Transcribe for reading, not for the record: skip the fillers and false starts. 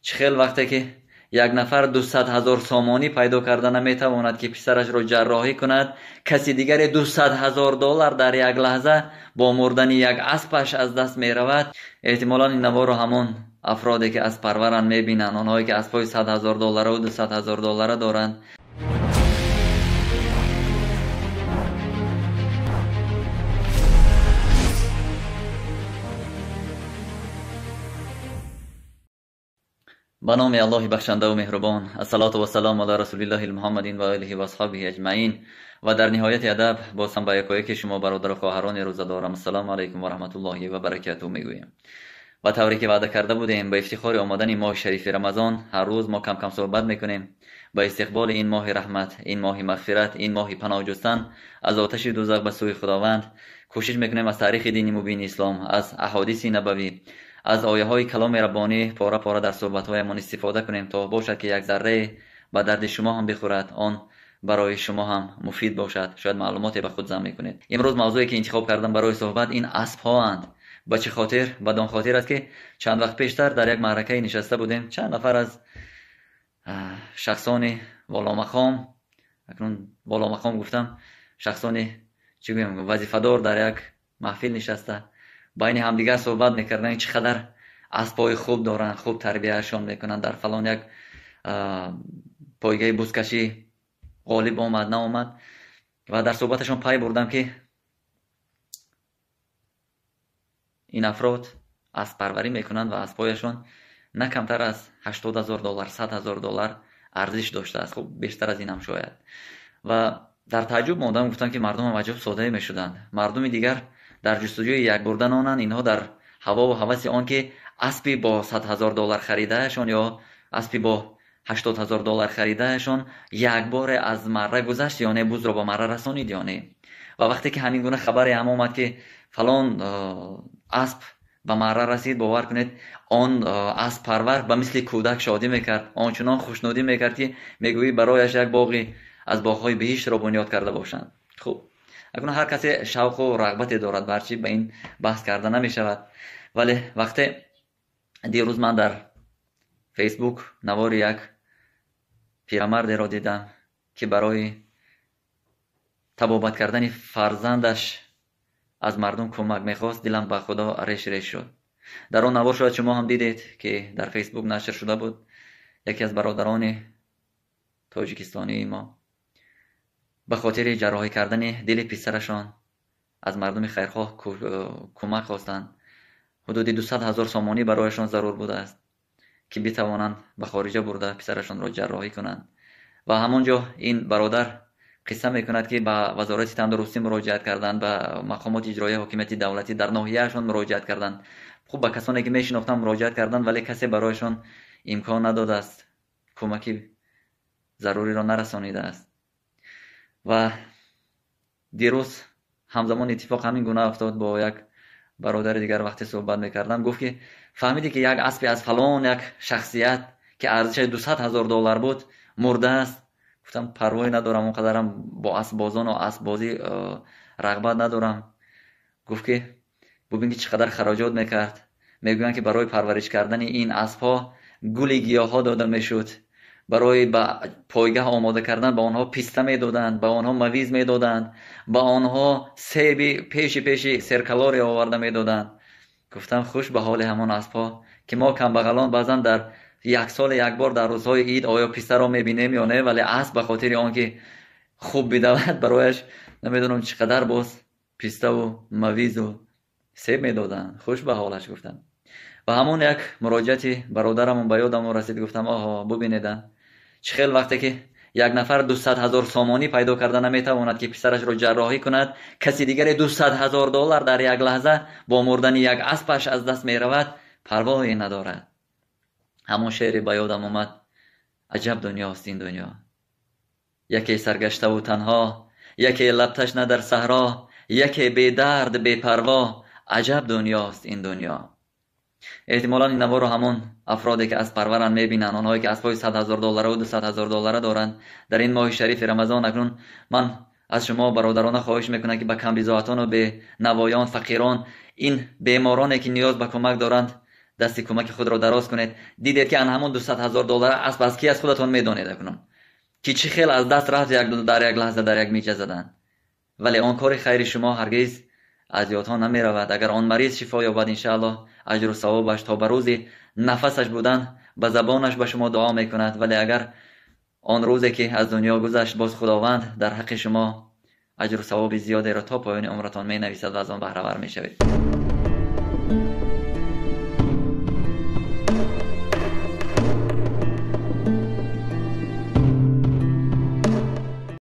Чӣ хел вақте ки як нафар 200 000 сомонӣ пайдо карда наметавонад, ки писарашро ҷарроҳӣ кунад, каси дигаре 200 000 доллар дар як лаҳза бо мурдани як аспаш аз даст меравад. Эҳтимолан ин наворро ҳамон афроде ки аспарваранд мебинанд, онҳое ки аспҳои 100 000 доллараву 200 000 доллара доранд. Ба номи Аллоҳи бахшандаву меҳрубон. Ассалоту вассалому ала расулиллаҳи муҳаммадин ва олиҳи ва асҳобиҳи аҷмаин. Ва дар ниҳояти адаб боз ҳам ба якояки шумо бародару хоҳарони рӯзадорам ассалому алайкум ва раҳматуллоҳи ва баракатуҳ мегӯем. Ба тавре ки ваъда карда будем, ба ифтихори омадани моҳи шарифи Рамазон ҳар рӯз мо кам-кам суҳбат мекунем. Ба истиқболи ин моҳи раҳмат, ин моҳи мағфират, ин моҳи паноҳ ҷустан аз оташи дӯзах ба сӯи Худованд, кӯшиш мекунем аз таърихи дини мубини ислом, аз аҳодиси набавӣ, аз ояҳои каломи раббонӣ пора-пора дар суҳбатҳоямон истифода кунем, то бошад ки як заррае ба дарди шумо ҳам бихӯрад, он барои шумо ҳам муфид бошад, шояд маълумоте ба худ зам мекунед. Имрӯз мавзӯе ки интихоб кардам барои суҳбат ин аспҳоанд. Ба чӣ хотир? Бадон хотир аст ки чанд вақт пештар дар як маъракае нишаста будем. Чанд нафар аз шахсони боломақом, акнун боломақом гуфтам, шахсони чӣ гӯям, вазифадор дар як маҳфил нишаста байни ҳамдигар суҳбат мекарданд, чӣ қадар аспҳои хуб доранд, хуб тарбияашон мекунанд, дар фалон як пойгаи бузкашӣ ғолиб омад, наомад. Ва дар суҳбаташон пай бурдам, ки ин афрод асппарварӣ мекунанд ва аспҳояшон на камтар аз 80 000 доллар, 100 000 доллар арзиш доштааст, хуб бештар аз ин ҳам шояд. Ва дар тааҷҷуб мондам, гуфтам ки мардумам аҷаб соддае мешуданд. Мардуми дигар дар ҷустуҷӯи як бурдан онанд, инҳо дар ҳавову ҳаваси он ки аспи бо 100 000 доллар харидаашон ё аспи бо 80 000 доллар харидаашон як боре аз марра гузашт ё не, бузро ба марра расонид ё не. Ва вақте ки ҳамин гуна хабаре ҳам омад, ки фалон асп ба марра расид, бовар кунед, он асппарвар ба мисли кӯдак шодӣ мекард, ончунон хушнудӣ мекард, ки мегӯӣ барояш як боғи аз боғҳои биҳиштро бунёд карда бошанд. Хуб, акнун ҳар касе шавқу рағбате дорад, барчи ба ин баҳс карда намешавад. Вале вақте дирӯз ман дар Фейсбук навори як пирамардеро дидам, ки барои табобат кардани фарзандаш аз мардум кӯмак мехост, дилам ба Худо реш реш шуд. Дар он навор шояд шумо ҳам дидед, ки дар Фейсбук нашр шуда буд, яке аз бародарони тоҷикистонии мо ба хотири ҷарроҳӣ кардани дили писарашон аз мардуми хайрхоҳ кӯмак хостанд. Ҳудуди 200 000 сомонӣ барояшон зарур будааст, ки битавонанд ба хориҷа бурда писарашонро ҷарроҳӣ кунанд. Ва ҳамон ҷо ин бародар қисса мекунад, ки ба Вазорати тандурустӣ муроҷиат карданд, ба мақомоти иҷроияи ҳокимияти давлатӣ дар ноҳияашон муроҷиат карданд, хуб ба касоне ки мешинохтанд муроҷиат карданд, вале касе барояшон имкон надодааст, кӯмаки заруриро нарасонидааст. Ва дирӯз ҳамзамон иттифоқ ҳамин гуна афтод. Бо як бародари дигар вақте суҳбат мекардам, гуфт ки фаҳмидӣ, ки як аспе аз фалон як шахсият, ки арзишаш 200 000 доллар буд, мурдааст? Гуфтам, парвое надорам, он қадарам бо аспбозону аспбозӣ рағбат надорам. Гуфт ки бубин, ки чӣ қадар хароҷот мекард. Мегӯянд, ки барои парвариш кардани ин аспҳо гули гиёҳҳо дода мешуд, барои ба пойгаҳ омода кардан ба онҳо писта медоданд, ба онҳо мавиз медоданд, ба онҳо себи пеши пеши серкалория оварда медоданд. Гуфтам, хуш ба ҳоли ҳамон аспҳо, ки мо камбағалон баъзан дар як соли як бор дар рӯзҳои ид оё пистаро мебинем ё не, вале асп ба хотири он ки хуб бидавад, барояш намедонам чӣ қадар боз пиставу мавизу себ медоданд. Хуш ба ҳолаш, гуфтам. Ва ҳамон як муроҷиати бародарамон ба ёдам расид. Гуфтам, оҳо, бубинеда, чӣ хел вақте ки як нафар 200 000 сомонӣ пайдо карда наметавонад, ки писарашро ҷарроҳӣ кунад, каси дигаре 200 000 доллар дар як лаҳза бо мурдани як аспаш аз даст меравад, парвое надорад. Ҳамон шеъре ба ёдам омад: аҷаб дунёст ин дунё, яке саргаштаву танҳо, яке лабташна дар саҳро, яке бедард бепарво, аҷаб дунёст ин дунё. Эҳтимолан ин наворро ҳамон афроде ки асппарваранд мебинанд, онҳое ки аспҳои 100 000 доллараву 200 000 доллара доранд. Дар ин моҳи шарифи Рамазон акнун ман аз шумо бародарона хоҳиш мекунам, ки ба камбизоатону бенавоён, фақирон, ин бемороне ки ниёз ба кӯмак доранд, Дасти кӯмаки худро дароз кунед. Дидед, ки ан ҳамон 200 ҳазор доллар асп аз ки аз худатон медонед акнун, ки чӣ хел аз даст рафт дар як лаҳза, дар як мича задан. Вале он кори хайри шумо ҳаргиз аз ёдҳо намеравад. Агар он мариз шифо ёбад, иншааллоҳ, аҷру савобаш то ба рӯзи нафасаш будан ба забонаш ба шумо дуо мекунад. Вале агар он рӯзе ки аз дунё гузашт, боз Худованд дар ҳаққи шумо аҷру савоби зиёдеро то поёни умратон менависад ва аз он баҳравар мешавед.